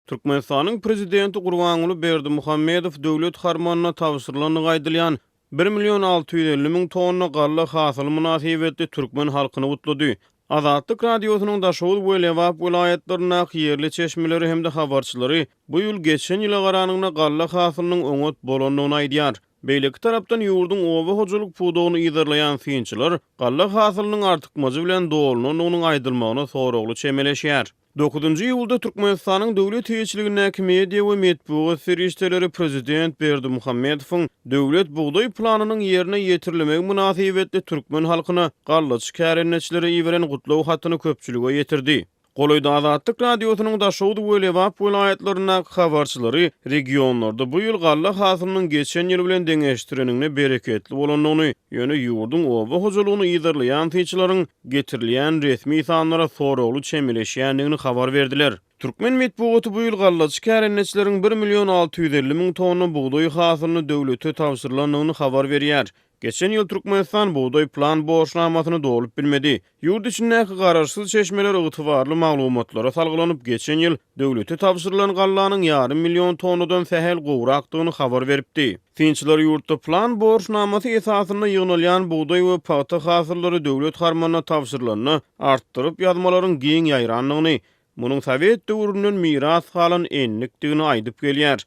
Türkmenistanyň prezidenti Gurbanguly Berdimuhamedow döwlet harmanyna tabşyrylandygy aýdylýan bir million 650 müň tonna galla hasyly mynasybetli türkmen halkyny gutlady. Azatlyk Radiosynyň Daşoguz we Lebap welaýatlaryndaky ýerli çeşmeleri hem-de habarçylary bu ýyl geçen ýyla garanyňda galla hasylynyň oňat bolandygyny aýdýar. Beýleki tarapdan ýurduň oba hojalyk pudagyny yzarlaýan synçylar galla hasylynyň artykmajy bilen dolunandygynyň aýdylmagyna soragly çemeleşýär. Dokuzynjy iýulda Türkmenistanyň döwlet eýeçiligindäki media we metbugat serişdeleri prezident Berdimuhamedowyň Döwlet bugdaý planynyň ýerine ýetirilmegi mynasybetli türkmen halkyna, gallaçy kärendeçilere iberen gutlag hatyny köpçülige ýetirdi. Golaýda Azatlyk Radiosynyň Daşoguz we Lebap welaýatlaryndaky habarçylary regionlarda bu ýyl galla hasylynyň geçen ýyl bilen deňeşdireniňde bereketli bolandygyny, ýöne ýurduň oba hojalygyny yzarlaýan synçylaryň getirilýän resmi sanlara soragly çemeleşýändigini habar berdiler. Türkmen metbugaty bu ýyl gallaçy kärendeçileriň bir million 650 müň tonna bugdaý hasylyny döwlete tabşyrylandygyny habar berýär. Geçen ýyl Türkmenistan bugdaý plan borçnamasyny dolup bilmedi. Ýurt içindäki garaşsyz çeşmeler ygtybarly maglumatlara salgylanyp, geçen ýyl döwlete tabşyrylan gallanyň ýarym million tonnadan sähel gowrakdygyny habar beripdi. Synçylar ýurtda plan borçnamasy esasynda ýygnalýan bugdaý we pagta hasyllary döwlet harmanyna tabşyrylanda artdyryp ýazmalaryň giň ýaýrandygyny, munuň sowet döwründen miras galan endikdigini aýdyp gelýär.